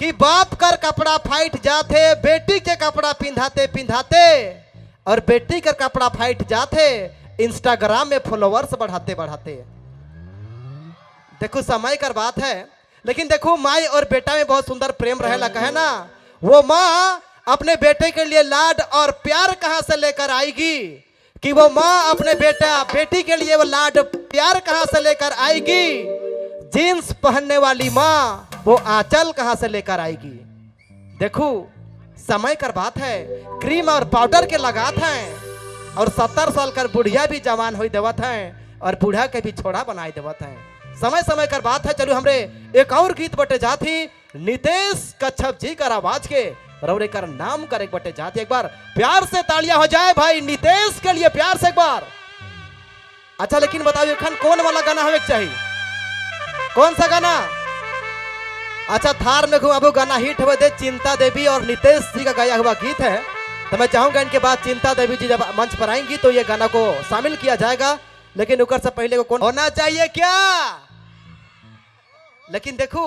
कि बाप कर कपड़ा फाइट जाथे, बेटी के कपड़ा पिंधाते पिंधाते, और बेटी कर कपड़ा फाइट जाथे इंस्टाग्राम में फॉलोअर्स बढ़ाते बढ़ाते। देखो समय कर बात है, लेकिन देखो माई और बेटा में बहुत सुंदर प्रेम रहेला। कहे ना, वो माँ अपने बेटे के लिए लाड और प्यार कहाँ से लेकर आएगी, कि वो माँ अपने बेटा बेटी के लिए वो लाड प्यार कहाँ से लेकर आएगी। जीन्स पहनने वाली माँ वो आंचल कहाँ से लेकर आएगी। देखो समय कर बात है, क्रीम और पाउडर के लगात हैं और 70 साल कर बुढ़िया भी जवान हो देवत हैं और बूढ़ा के भी छोड़ा बनाए देवत हैं। समय समय कर बात है। चलो हमरे एक और गीत बटे जाती नितेश कच्छप जी कर आवाज के रौरे कर नाम कर एक बटे जाती। एक बार प्यार से तालियां हो जाए भाई नितेश के लिए, प्यार से एक बार। अच्छा लेकिन बताओ एखन कौन वाला गाना हमें चाहिए, कौन सा गाना? अच्छा थार में घुमाबू गाना हिट हुए दे चिंता देवी और नितेश जी का गाया हुआ गीत है। तो मैं चाहूंगा इनके बाद चिंता देवी जी जब मंच पर आएंगी तो ये गाना को शामिल किया जाएगा। लेकिन उकर से पहले को कौन होना चाहिए क्या? लेकिन देखो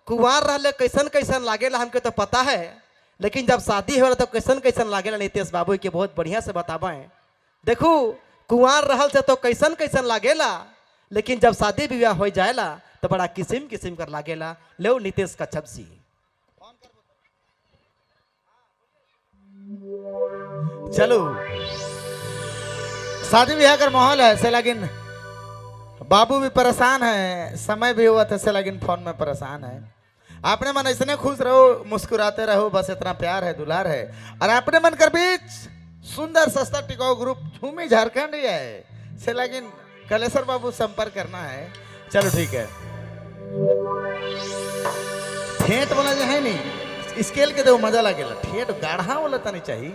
कुंवार रहले कैसन कैसन लागेला हमके तो पता है, लेकिन जब शादी होला तो कैसन कैसन लागेला नितेश बाबू के बहुत बढ़िया से बताबे। देखो कुंवार रहल से तो कैसन कैसन लागेला, लेकिन जब शादी विवाह हो जाएला तो बड़ा किसिम किसिम कर लागेला। लो नितेश कच्छप जी। चलो शादी ब्याह कर माहौल है से, लेकिन बाबू भी परेशान है, समय भी हुआ था से, लेकिन फोन में परेशान है। अपने मन ऐसने खुश रहो, मुस्कुराते रहो, बस इतना प्यार है, दुलार है। और अपने मन कर बीच सुंदर सस्ता टिकाऊ ग्रुप झूमी झारखंड ही है से, लेकिन कलेसर बाबू संपर्क करना है। चलो ठीक है, ठेठ वाला जो है नहीं स्केल के दो मजा लगेला, ठेठ गाढ़ा वाला तो नहीं चाहिए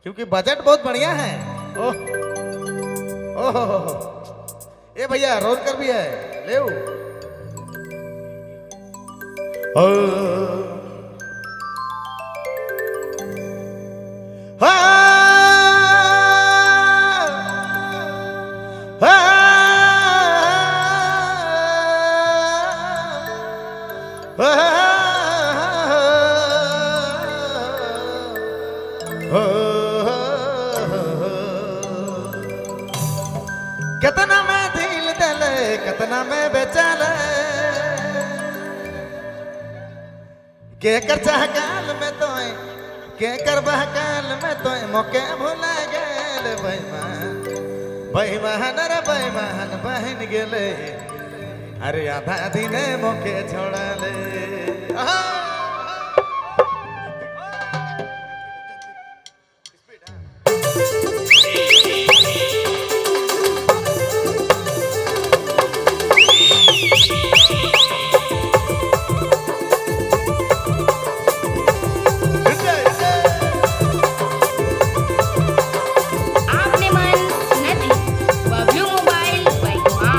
क्योंकि बजट बहुत बढ़िया है। ओह ओह हो, ए भैया रोल कर भी है ले कितना मैं दिल दले, कितना मैं बेचाले, के कर चाहकाल में तोय, के कर बहकाल में तोय, मोके भुला गेल बेईमान, बेईमान रे बेईमान बहन गेले, अरे आधा दिने मोके छोड़ाले। आपने मन सुनत है बबलू मोबाइल बैगवा।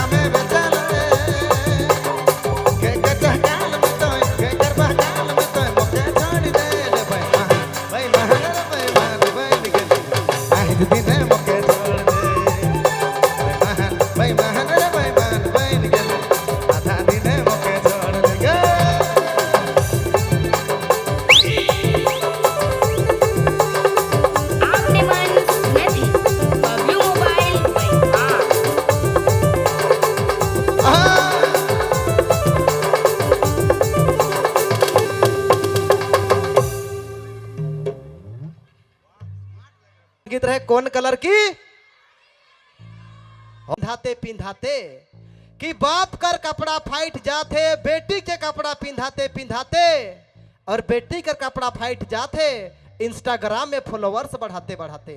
सस्ता में बेचाले। के के चहकाल में तो, के कर बहकाल में तो मोके छोड़ दे ले बेईमान, बेईमान रे बेईमान बन गेली, आज दिने मोके छोड़ दे। बेईमान, बेईमान रे बेईमान बन गेली, आधा दिने मोके छोड़ दे गे। आपने मन सुनत है बबलू मोबाइल बेकार। आहा! गीत रहे कौन कलर की पिंधाते पिंधाते कि बाप कर कपड़ा फाइट जाते, बेटी के कपड़ा पिंधाते पिंधाते, और बेटी कर कपड़ा फाइट जाते इंस्टाग्राम में फॉलोअर्स बढ़ाते बढ़ाते।